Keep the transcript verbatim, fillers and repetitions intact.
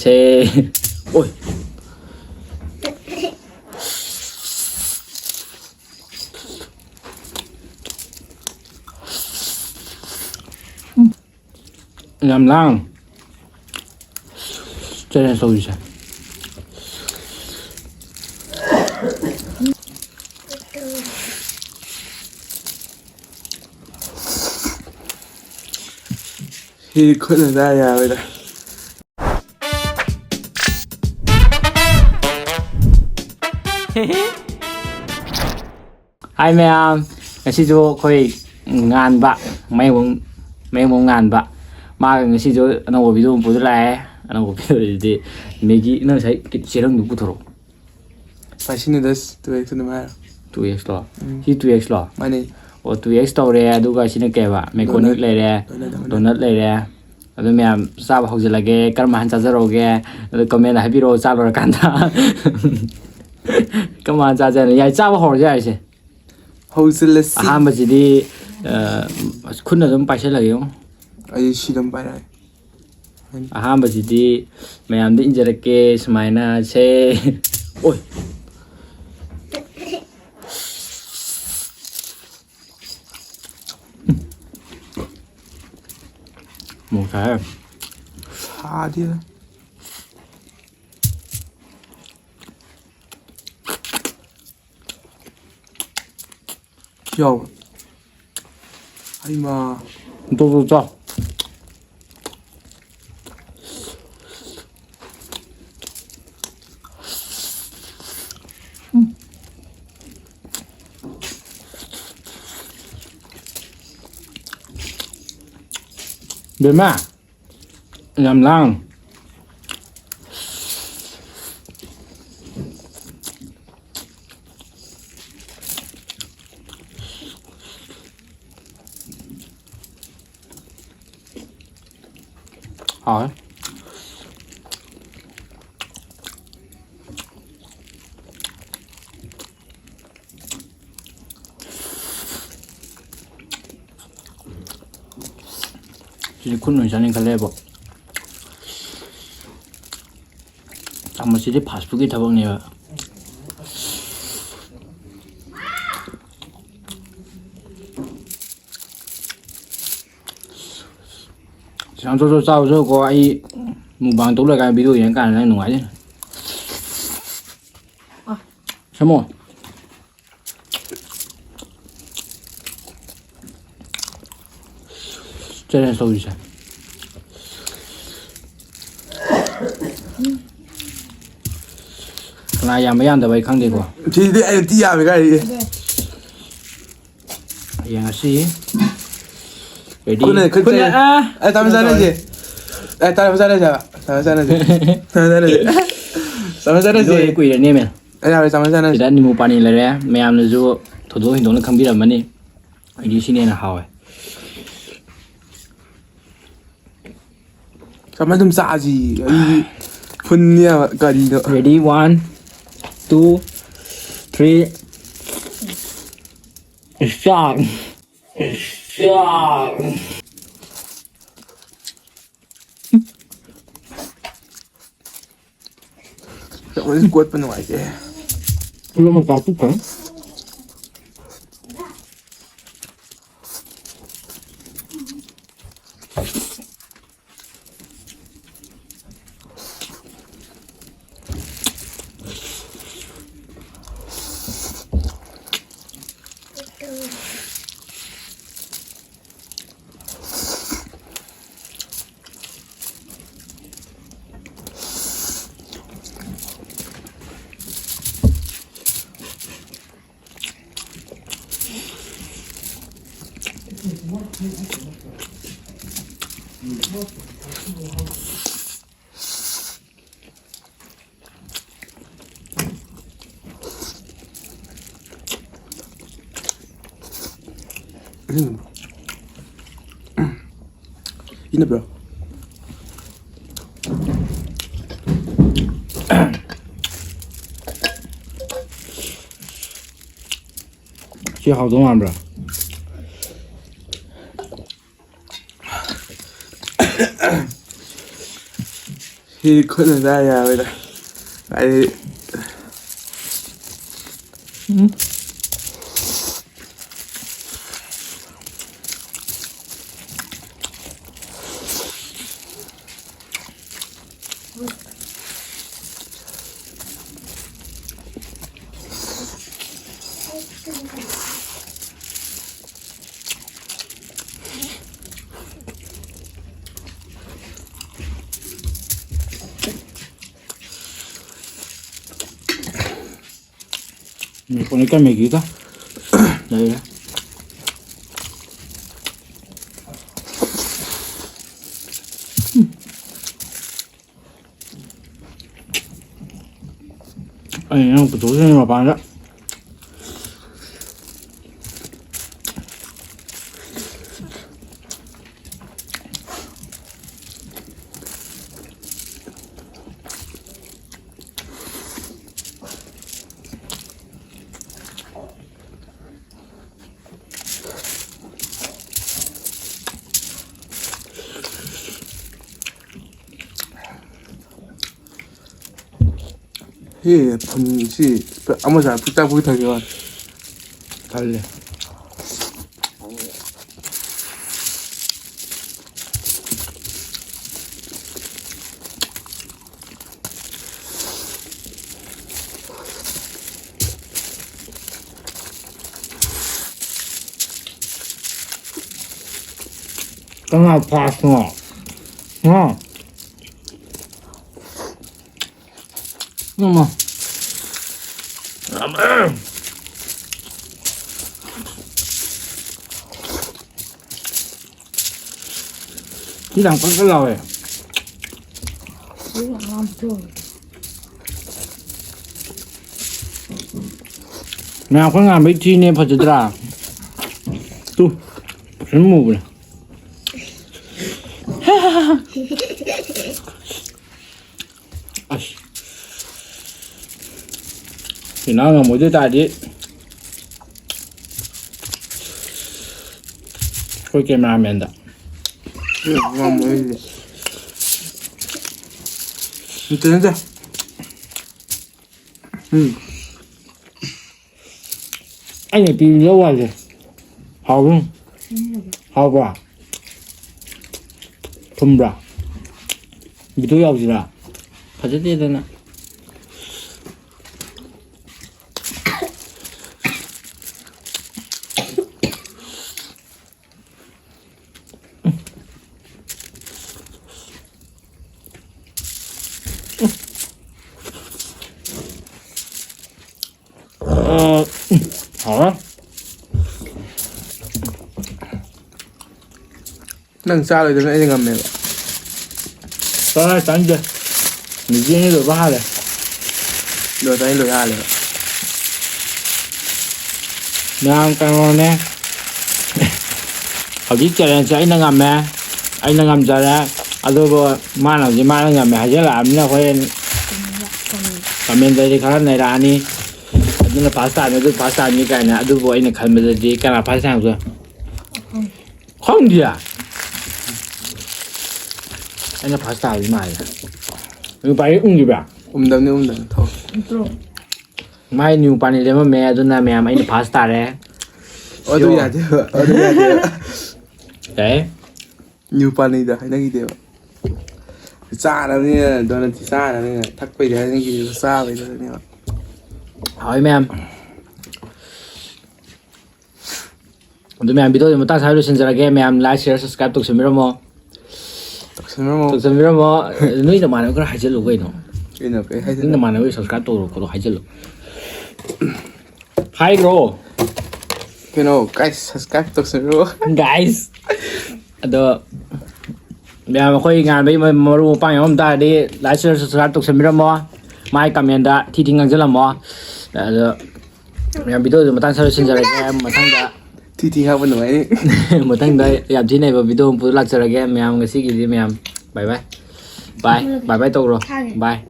ꯁꯦ꯫ ꯑꯣꯏ꯫ ꯌꯥꯝ ꯂꯥꯡ꯫ ꯆꯦꯂꯦꯟꯖ ꯇꯧꯔꯤꯁꯦ꯫ ꯁꯤ ꯈꯨꯠꯅ ꯆꯥ ꯌꯥꯔꯣꯏꯗ꯫ ꯍꯥꯏ ꯃꯌꯥꯝ, ꯉꯁꯤꯁꯨ ꯑꯩꯈꯣꯏ ꯉꯥꯟꯕ, ꯃꯌꯦꯡꯕꯝ, ꯃꯌꯦꯡꯕꯝ ꯉꯥꯟꯕ, ꯃꯥꯒ ꯉꯁꯤꯁꯨ ꯑꯅꯧꯕ ꯚꯤꯗꯤꯑꯣ ꯑꯃ ꯄꯨꯊꯣꯛꯂꯛꯑꯦ꯫ ꯑꯅꯧꯕ ꯚꯤꯗꯤꯑꯣꯗꯨꯗꯤ ꯃꯦꯒꯤ, ꯅꯪ ꯉꯁꯥꯏ ꯆꯦꯔꯪꯗꯨ ꯄꯨꯊꯣꯔꯛꯑꯣ꯫ Spicy noodles two X ꯑꯗꯨꯝ ꯍꯥꯏꯔꯣ꯫ Two X ꯂꯣ? ꯎꯝ꯫ ꯁꯤ two X ꯂꯣ? ꯃꯥꯅꯦ꯫ ꯑꯣ, two X ꯇꯧꯔꯦ, ꯑꯗꯨꯒ ꯁꯤꯅ ꯀꯩ ꯍꯥꯏꯕ? Macaroni donut ꯂꯩꯔꯦ, donut, donut꯫ Donut ꯂꯩꯔꯦ꯫ ꯑꯗꯨ ꯃꯌꯥꯝ ꯆꯥꯕ ꯍꯧꯖꯤꯜꯂꯒꯦ꯫ ꯀꯔꯝꯕ ꯍꯥꯟꯅ ꯆꯥꯖꯔꯛꯎꯒꯦ? ꯑꯗꯨ comment ꯍꯥꯏꯕꯤꯔꯛꯑꯣ, ꯆꯥ ꯂꯣꯏꯔꯀꯥꯟꯗ꯫ ꯀꯔꯝꯕ ꯍꯥꯟꯅ ꯆꯥꯖꯦ ꯍꯥꯏꯅꯣ? ꯌꯥꯏ, ꯆꯥꯕ ꯍꯧꯔꯁꯦ ꯌꯥꯔꯦꯁꯦ꯫ ꯍꯧꯖꯤꯜꯂꯁꯤ꯫ ꯑꯍꯥꯟꯕꯁꯤꯗꯤ, ꯑ, ꯈꯨꯠꯅ ꯑꯗꯨꯝ ꯄꯥꯏꯁꯜꯂꯒꯦ ꯌꯦꯡꯉꯣ꯫ ꯑꯩ ꯁꯤ ꯑꯗꯨꯝ ꯄꯥꯏꯔꯛꯑꯒꯦ꯫ ꯑꯍꯥꯟꯕꯁꯤꯗꯤ ꯃꯌꯥꯝꯗ ꯏꯟꯖꯔꯛꯀꯦ ꯁꯨꯃꯥꯏꯅ ꯁꯦ꯫ ꯑꯣꯏ꯫ ꯃꯣꯔꯣꯛ ꯁꯥꯏꯍꯦ꯫ ꯁꯥꯗꯦꯗ꯫ ꯌꯥꯎꯕ꯭ꯔꯣ? ꯍꯩꯃꯥ꯫ ꯇꯣ, ꯇꯣ, ꯆꯥꯎ꯫ ꯕꯦꯝꯃ, ꯌꯥꯝ ꯂꯥꯡ꯫ ꯍꯥꯎꯋꯦ꯫ ꯁꯤꯗꯤ ꯈꯨꯠꯅ ꯑꯣꯏꯅ ꯆꯥꯅꯤꯡꯈꯠꯂꯛꯑꯦꯕꯣ꯫ ꯃꯁꯤꯗꯤ fast foodꯀꯤ ꯊꯕꯛꯅꯦꯕ꯫ ꯁꯥꯝ ꯆꯣ ꯆꯣ ꯆꯥꯕꯁꯨꯀꯣ, ꯑꯩ mukbang ꯇꯧ ꯂꯩꯔꯀꯥꯟꯗ video ꯌꯦꯡꯉꯀꯥꯟꯗ ꯅꯪ ꯅꯨꯡꯉꯥꯏꯗꯣꯏꯅꯤ꯫ ꯁꯃꯣ꯫ Challenge ꯇꯧꯔꯤꯁꯦ꯫ ꯀꯅꯥ ꯌꯥꯝꯕ ꯌꯥꯝꯗꯕ ꯑꯩ ꯈꯪꯗꯦꯀꯣ꯫ ꯁꯤꯗꯤ ꯑꯩ ꯊꯤ ꯌꯥꯝꯃꯦ ꯀꯥꯏꯗꯒꯤ꯫ ꯌꯦꯡꯉꯁꯤ꯫ Ready? ꯈꯨꯠꯅ ꯈꯨꯠ ꯈꯨꯠꯅ, ꯆꯩ-, ꯑꯥ! ꯑꯦ, ꯇꯥꯃꯣ ꯆꯥꯅꯁꯦ꯫ ꯑꯦ, ꯇꯥꯃꯣ ꯆꯥꯅꯁꯦ ꯍꯥꯏꯕ꯫ ꯇꯥꯃꯣ ꯆꯥꯅꯁꯦ꯫ ꯇꯥꯃꯣ ꯆꯥꯅꯁꯦ꯫ ꯇꯥꯃꯣ ꯆꯥꯅꯁꯦ꯫ ꯂꯣꯏꯔꯦ, ꯀꯨꯏꯔꯅꯦꯃꯦ꯫ ꯑꯦ, ꯌꯥꯔꯦ, ꯇꯥꯃꯣ ꯆꯥꯅꯁꯦ꯫ ꯁꯤꯗ ꯅꯤꯝꯕꯨ ꯄꯥꯅꯤ ꯂꯩꯔꯦ꯫ ꯃꯌꯥꯝꯅꯁꯨ ꯊꯣꯏꯗꯣꯛ ꯍꯦꯟꯗꯣꯛꯅ ꯈꯪꯕꯤꯔꯝꯃꯅꯤ꯫ ꯑꯩꯗꯤ ꯁꯤꯅ ꯍꯦꯟꯅ ꯍꯥꯎꯋꯦ꯫ ꯀꯃꯥꯏꯅ ꯑꯗꯨꯝ ꯆꯥꯁꯤ? ꯑꯩ ꯐꯨꯟꯅꯦꯕ ꯀꯔꯤꯅꯣ? Ready, one, two, three. Start. Start. ꯆꯥꯛ ꯂꯣꯏ ꯀꯣꯠꯄ ꯅꯨꯡꯉꯥꯏꯇꯦ꯫ ꯏꯔꯣꯟꯕ ꯆꯥꯛꯇꯤ ꯐꯩ꯫ ꯎꯝ꯫ ꯏꯟꯅꯕ꯭ꯔꯣ? ꯁꯤ ꯍꯥꯎꯗꯧ ꯃꯥꯟꯕ꯭ꯔꯥ? ꯁꯤꯗꯤ ꯈꯨꯠꯅ ꯆꯥ ꯌꯥꯔꯣꯏꯗ꯫ ꯑꯩ ꯎꯝ꯫ ꯃꯦꯀꯣꯅꯤꯀꯦꯜ ꯃꯦꯒꯤꯗ ꯂꯩꯔꯦ꯫ ꯑꯩ ꯅꯪ ꯄꯨꯊꯣꯛꯇꯣꯏꯅꯤ ꯃꯄꯥꯟꯗ꯫ ꯁꯤ ꯊꯨꯝ, ꯁꯤ ꯑꯃ ꯆꯥ ꯄꯤꯛ ꯆꯥ ꯄꯨꯛ ꯊꯟꯒꯦ ꯋꯥꯅꯤ꯫ ꯊꯜꯂꯦ꯫ ꯀꯅꯥ ꯐꯥꯁꯅꯣ? ꯍꯥ? ꯏꯃꯥ꯫ ꯁꯤ ꯌꯥꯝ ꯀꯟ ꯀꯟ ꯂꯥꯎꯋꯦ꯫ ꯃꯌꯥꯝ ꯑꯩꯈꯣꯏ ꯉꯥꯟꯕꯩ ꯊꯤꯅꯦ ꯐꯖꯗ꯭ꯔꯥ? ꯇꯨ, ꯐꯖꯅ ꯃꯨꯕꯅꯦ꯫ ꯑꯁ꯫ ꯁꯤꯅ ꯉꯝꯃꯣꯏꯗꯣꯏ ꯇꯥꯔꯗꯤ ꯑꯩꯈꯣꯏ ꯀꯦꯃꯦꯔꯥꯃꯦꯟꯗ꯫ ꯉꯝꯃꯣꯏ ꯑꯩꯗꯤ꯫ ꯅꯠꯇꯦ, ꯅꯠꯇꯦ꯫ ꯎꯝ꯫ ꯑꯩꯅ ꯄꯤꯕ ꯂꯧ ꯍꯥꯏꯁꯦ ꯍꯥꯎꯕ꯭ꯔꯣ? ꯍꯥꯎꯕ꯭ꯔꯥ? ꯊꯨꯝꯕ꯭ꯔꯥ? ꯕꯤꯗꯨ ꯌꯥꯎꯁꯤꯔꯥ? ꯐꯖꯗꯦꯗꯅ꯫ ꯍꯥꯎꯔꯦ꯫ ꯅꯪ ꯆꯥꯔꯣꯏꯗꯕꯅ ꯑꯩꯅ ꯉꯝꯃꯦꯕ꯫ ꯆꯥꯔꯣꯏ, ꯆꯥꯅꯤꯡꯗꯦ꯫ ꯃꯤꯒꯤ ꯑꯅꯤ ꯂꯣꯏꯕ ꯍꯥꯜꯂꯦ꯫ ꯂꯣꯏꯕ ꯑꯩ ꯂꯣꯏ ꯍꯥꯜꯂꯦꯕ꯫ ꯃꯌꯥꯝ ꯀꯩꯅꯣꯅꯦ꯫ ꯍꯧꯖꯤꯛ challengeꯁꯦ ꯑꯩꯅ ꯉꯝꯃꯦ꯫ ꯑꯩꯅ ꯉꯝꯖꯔꯦ꯫ ꯑꯗꯨꯕꯨ ꯃꯥꯅ ꯍꯧꯖꯤꯛ ꯃꯥꯅ ꯉꯝꯃꯦ ꯍꯥꯏꯖꯜꯂꯛꯑꯕꯅꯤꯅ ꯍꯣꯔꯦꯟ commentꯇꯗꯤ ꯈꯔ ꯅꯩꯔꯛꯑꯅꯤ꯫ ꯑꯗꯨꯅ first time, ꯑꯗꯨ first timeꯅꯤ ꯀꯥꯏꯅ꯫ ꯑꯗꯨꯕꯨ ꯑꯩꯅ ꯈꯟꯕꯗꯗꯤ ꯀꯅꯥ first timeꯁꯨ ꯈꯪꯗꯤꯌꯦ꯫ ꯑꯩꯅ first ꯇꯥꯕꯗꯤ ꯃꯥꯜꯂꯦ꯫ ꯅꯨꯄꯥꯗꯤ ꯎꯝꯈꯤꯕ꯭ꯔꯥ? ꯎꯝꯗꯕꯅꯤ, ꯎꯝꯗꯕꯅꯤ, ꯊꯧ꯫ ꯃꯥꯏ new ꯄꯥꯅꯤ ꯂꯦꯝꯃꯝꯃꯦ, ꯑꯗꯨꯅ ꯃꯌꯥꯝ ꯑꯩꯅ first ꯇꯥꯔꯦ꯫ ꯑꯗꯨ ꯌꯣ꯫ ꯌꯥꯗꯦꯕ, ꯑꯗꯨ ꯌꯥꯗꯦꯕ꯫ ꯀꯩ? New ꯄꯥꯅꯤꯗ ꯍꯥꯏꯅꯈꯤꯗꯦꯕ꯫ ꯆꯥꯅꯕꯅꯤꯅ, ꯗꯣꯅꯠꯇꯤ ꯆꯥꯅꯕꯅꯤꯅ, ꯊꯛꯄꯩꯗꯤ ꯍꯥꯏꯅꯈꯤꯗꯦꯕ, ꯆꯥꯕꯩꯗꯨꯗꯅꯦꯕ꯫ ꯍꯥꯎꯋꯤ ꯃꯌꯥꯝ꯫ ꯑꯗꯨ ꯃꯌꯥꯝ, videoꯁꯤ ꯃꯇꯥꯡ ꯁ꯭ꯋꯥꯏꯗ ꯂꯣꯏꯁꯤꯟꯖꯔꯒꯦ꯫ ꯃꯌꯥꯝ like, share, subscribe ꯇꯧꯁꯟꯕꯤꯔꯝꯃꯣ꯫ ꯇꯧꯁꯟꯕꯤꯔꯝꯃꯣ꯫ ꯇꯧꯁꯟꯕꯤꯔꯝꯃꯣ꯫ ꯅꯣꯏ ꯅꯃꯥꯟꯅꯕ ꯈꯔ ꯍꯥꯏꯖꯜꯂꯨ ꯀꯩꯅꯣ꯫ ꯀꯩꯅꯣ, ꯀꯩ ꯅꯣꯏ ꯍꯥꯏꯗꯣꯏꯅꯣ? ꯅꯃꯥꯟꯅꯕ subscribe ꯇꯧꯔꯣ ꯈꯣꯠꯂꯣ ꯍꯥꯏꯖꯜꯂꯨ꯫ ꯍꯥꯏꯈ꯭ꯔꯣ꯫ ꯀꯩꯅꯣ, guys, subscribe ꯇꯧꯁꯟꯕꯤꯔꯝꯃꯣ꯫ Guys꯫ ꯑꯗꯣ ꯃꯌꯥꯝ ꯑꯩꯈꯣꯏ ꯉꯥꯟꯕꯒꯤ ꯃ-, ꯃꯔꯨꯞ ꯃꯄꯥꯡ ꯌꯥꯎꯔꯝ ꯇꯥꯔꯗꯤ like, share, subscribe ꯇꯧꯁꯟꯕꯤꯔꯝꯃꯣ꯫ ꯃꯥꯏ commentꯇ ꯊꯤ ꯊꯤ ꯉꯥꯡꯁꯤꯜꯂꯝꯃꯣ꯫ ꯑꯗꯣ ꯃꯌꯥꯝ videoꯁꯤ ꯃꯇꯥꯡ ꯁ꯭ꯋꯥꯏꯗ ꯂꯣꯏꯁꯤꯟꯖꯔꯒꯦ꯫ ꯃꯊꯪꯗ ꯊꯤ ꯊꯤ ꯉꯥꯡꯕ ꯅꯨꯡꯉꯥꯏꯅꯤ꯫ ꯃꯊꯪꯗ ꯌꯥꯝ ꯊꯤ ꯅꯩꯕ video ꯑꯃ ꯄꯨꯔ ꯂꯥꯛꯆꯔꯒꯦ꯫ ꯃꯌꯥꯝ ꯉꯁꯤꯒꯤꯗꯤ ꯃꯌꯥꯝ bye bye꯫ Bye꯫ Bye bye ꯇꯧꯔꯣ꯫ ꯊꯥꯒꯦ꯫ Bye꯫